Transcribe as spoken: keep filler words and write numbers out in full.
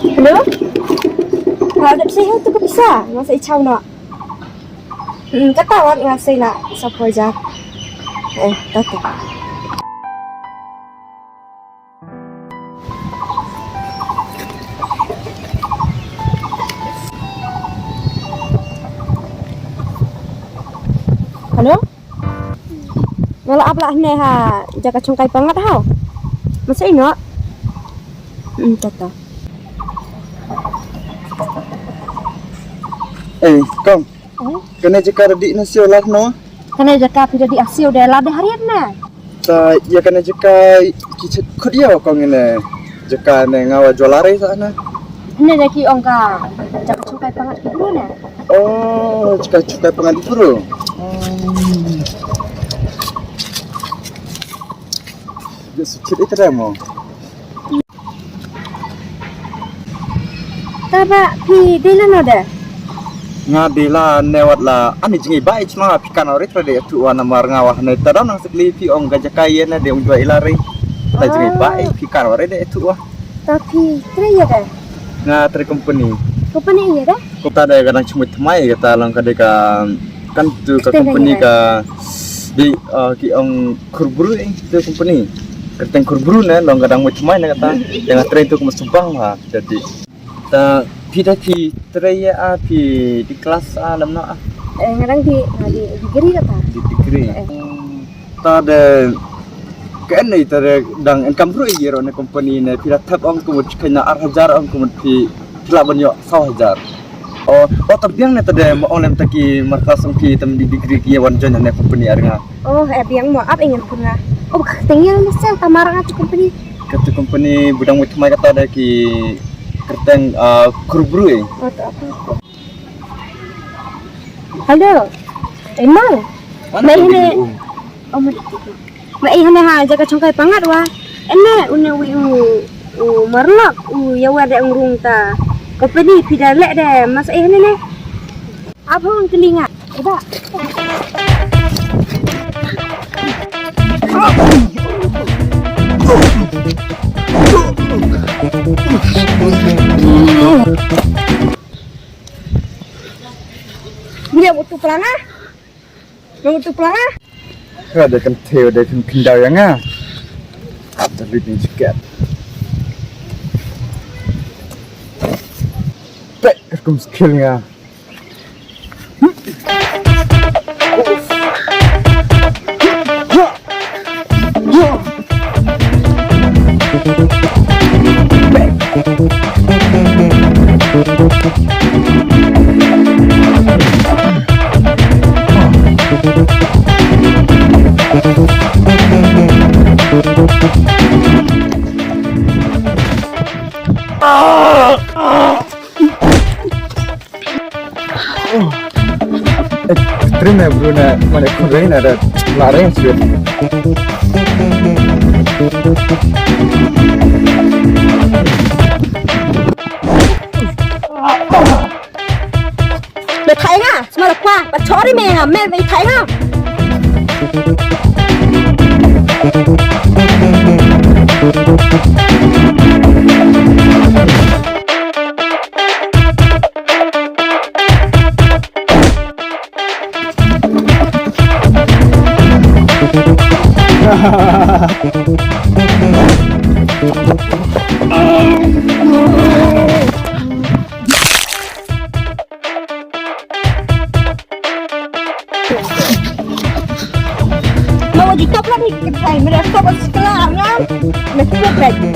Hello? Ha, dep sei ha tu ka pisa, nga sa i chaw noh. Hmm, kata wat nga sei la sa poi ja. Eh, kata. Hello? Nga la ap la hne ha jaka chongkai pangat haw. Masa ino? Hmm, tata. Eh, kong. Eh? Kane jaka da dih na sio lah no? Kane jaka phi da dih asio de la de hariat na. Ta ya kane jaka ki chet khut ya kong ine jaka ne nga wa jwalare sa na. Ne jaki ong ka jaka chongkai pangat ki bru ne. Oh, jaka chongkai pangat ki bru. Hmm. Ya suchit ikadamo. Taba phi dei la no de? Nga dei la ne wat la ani jngi bai chma phi kan ori tra de tu wa namar nga wa ne ta dang nang sikli phi ong ga jaka ye ne de ong jwa ila re. Ta jngi bai phi kan ori de tu wa. Ta phi tre ye de? Nga tre company. Company ye de? Ko ta de ga dang chmut tmai ga ta lang ka de ka kan tu ka company ka di ki ong Khurbru ing tu company. Kerteng Khurbru ne long gadang mut mai ne kata. Yang train tu kemas subang ha. Jadi ta phi da phi train ya a phi di kelas a lam no a. Eh, ngadang di, di degree kata. Di degree. Eh. Ta de ke ne ta de dang income ru ye ro ne company ne phi da thap ong kumut kena ar hajar ong kumut phi phi la ban yo saw hajar. Oh, oh, ta biang ne ta de ma ong lem ta ki markas ong ki tam di degree ki wan join ne company ar nga. Oh, eh biang mo ap ingen pun nga. Oh, ka tengil ne sel ta mar nga tu company. Ka tu company budang wit mai kata de ki kerteng ah, Khurbru eh. Oh, tu apa? Hello. Emang. Mana mai tu hine. Oh, mai. Ma i hane ha jaka chongkai pangat wa. Ene une wi u u marlok u yawa de ngrung ta. Company phi da leh de mas i hane ne. Abang kelinga. Eba. Dia butuh pelanga. Nang tu plang ah. Ka da kan theu da kan khyndaw ïa nga. Da lut ni jaket. Pek ka kum skill nga. Trime bruna mane khunrei na da lareng sio. Me thai nga, sma la kwa, ba chori me nga, me me thai nga. Mau di top lagi kita, mereka top sekolah ngam, mereka top lagi.